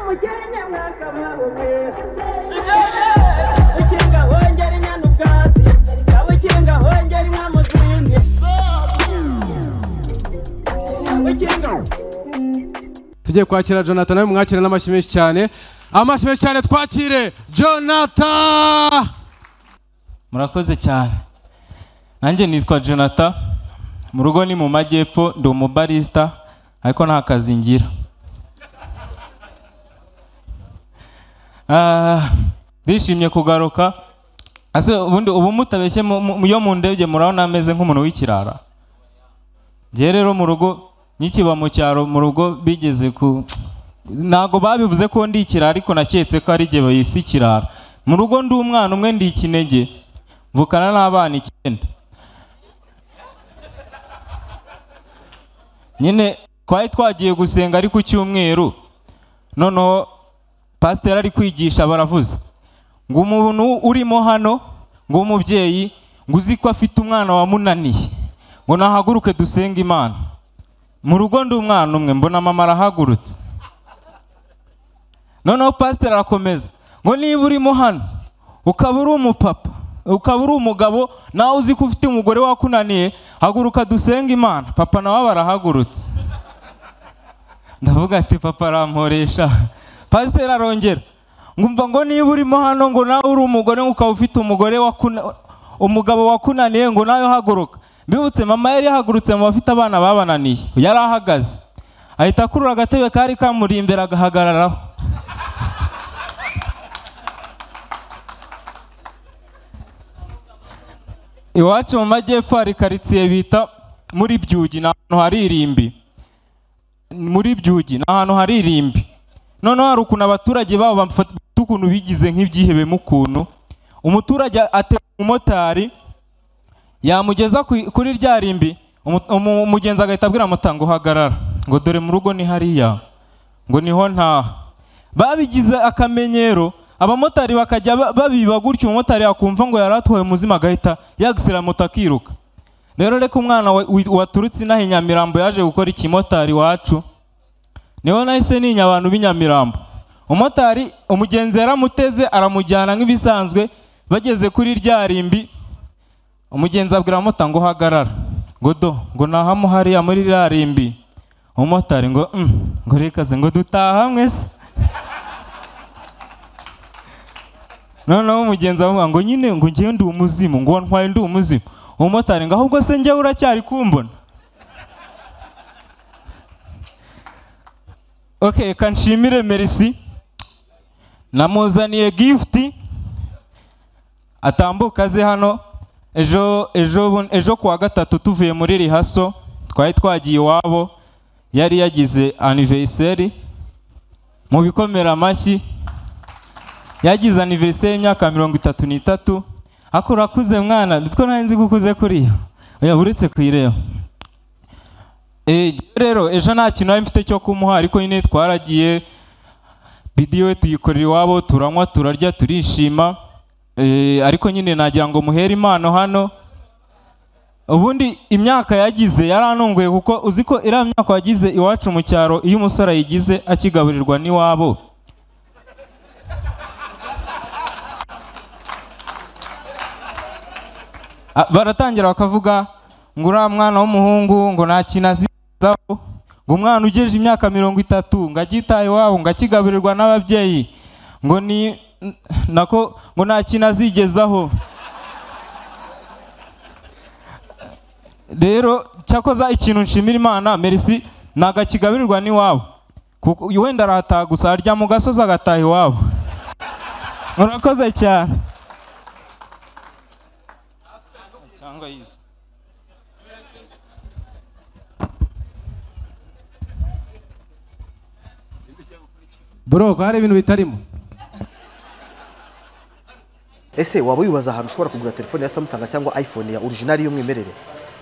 Mukenya mwakabahumwe Ukinga hongera inyana ubwatsi Ukinga hongera inka mu zindi Ukinga. Tugiye kwakira Jonathan, nawe mwakire n'amashyi menshi cyane. Amashyi menshi cyane, twakire Jonathan. Murakoze cyane. Nanjye nitwa Jonathan, mu rugo ni mu majyepfo, ndi umubarista ariko nta kazi ngira. Ndishimye kugaruka. Ase ubundi ubu mutabeshye, iyo mundebye murabona ameze nk'umuntu w'ikirara. Njye rero mu rugo nkikiba mu cyaro, mu rugo bigeze ku ntago babivuze ko ndi ikirara, ariko naketse ko ari jye bayise ikirara. Mu rugo ndi umwana umwe, ndi ikinege, mvukana n'abana 9. Nyine twari twagiye gusenga ari ku cyumweru, noneho pasiteri ari kwigisha baravuze ngo umuntu urimo hano, ngo umubyeyi ngo uzi ko afite umwana wamunaniye, ngo nahaguruke dusenge Imana. Mu rugo ndi umwana umwe, mbona mama arahagurutse. Noneho pasiteri arakomeza ngo niba urimo hano ukaba uri umupapa, ukaba uri umugabo, nawe uzi ko ufite umugore wakunaniye, haguruka dusenge Imana. Papa nawe barahagurutse. Ndavuga ati papa aramporesha. Pasiteri arongera ngumva ngo niba urimo hano ngo nawe uri umugore ukaba ufite umugore umugabo wakunaniye, ngo nawe haguruka. Mbibutse mama yari yahagurutse mu bafite abana babananiye, yari ahagaze ahita akurura agatebe kari kamuri imbere agahagararaho. Iwacu mu majyepfo hari karitsiye bita muri Byugi, ni ahantu hari irimbi. Muri Byugi ni ahantu hari irimbi. Noneho hari ukuntu abaturage babo bafata ukuntu bigize nk'ibyihebe mu kuntu. Umuturage atega umumotari, yamugeza kuri rya rimbi, umugenzi agahita abwira mota ngo hagarara, ngo dore mu rugo ni hariya, ngo niho ntaha. Babigize akamenyero, abamotari bakajya babiba gutyo, umumotari yakumva ngo yaratwaye muzima agahita yagisira moto akiruka. Rero reka umwana waturutse inaha i Nyamirambo yaje gukora ikimotari wacu, niho nahise ninya abantu b'i Nyamirambo. Umumotari umugenzi yaramuteze aramujyana nk'ibisanzwe, bageze kuri rya rimbi, umugenzi abwira mota ngo hagarara, ngo do ngo nahamu hariya muri rya rimbi. Umumotari ngo ngo rekaze ngo dutaha mwese. Noneho umugenzi avuga ngo nyine ngo ngewe ndi umuzimu, ngo ntwaye ndi umuzimu. Umumotari ngo ahubwo se njyewe uracyari kumbona. Okay, kanshimire Merci, namuzaniye gift atambuka aze hano. Ejo ejo ejo kuwa gatatu tuvuye muri rehearsal, twari twagiye iwabo, yari yagize anniversaire. Mu bikomera amashyi, yagize anniversaire y'imyaka 33. Ako urakuze mwana, nitwo nari nzi ko ukuze kuriya. Oya, uretse kuyireba. Rero ejo nta kintu nari mfite cyo kumuha, ariko nyine twaragiye bidiyo tuyikorera iwabo, turanywa turarya turishima. Ariko nyine nagira ngo muhere impano hano. Ubundi imyaka yagize yaranunguye, kuko uzi ko iriya myaka yagize iwacu mu cyaro, iyo umusore ayigize akigaburirwa n'iwabo, baratangira bakavuga ngo uriya mwana w'umuhungu ngo nta kintu azizaho, ngo umwana ugejeje imyaka 30 ngo agitaye iwabo, ngo akigaburirwa n'ababyeyi, ngo ni nako ngo nta kintu azigezaho. Rero cyakoza ikintu nshimira Imana, Merci ntago akigaburirwa n'iwabo, kuko wenda arataha gusa arya mu gasozi agataha iwabo. Murakoze cyane. Cyangwa yize. Bro, ko hari ibintu bitarimo. Ese waba wibaza ahantu ushobora kugura telefone ya Samsung cyangwa iPhone ya original y'umwimerere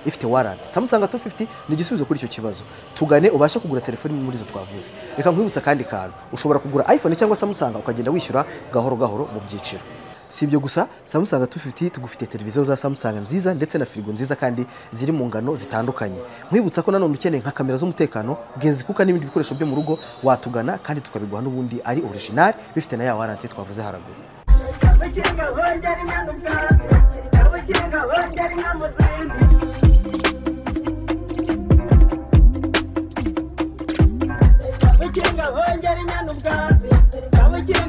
ifite warranty? Samsung 250 ni igisubizo kuri icyo kibazo. Tugane ubashe kugura telefone imwe muri izo twavuze. Reka nkwibutsa kandi kantu, ushobora kugura iPhone cyangwa Samsung ukagenda wishyura gahoro gahoro mu byiciro. Si ibyo gusa, Samsung 250 tugufitiye televiziyo za Samsung nziza ndetse na firigo nziza kandi ziri mu ngano zitandukanye. Nkwibutsa ko nanone ukeneye nka kamera z'umutekano, gas cooker n'ibindi bikoresho byo mu rugo, watugana kandi tukabiguha n'ubundi ari original, bifite na ya warranty twavuze haraguru. Ukinga hongera inyana ubwatsi, ukinga hongera inka mu zindi. Ukinga hongera inyana ubwatsi, ukinga.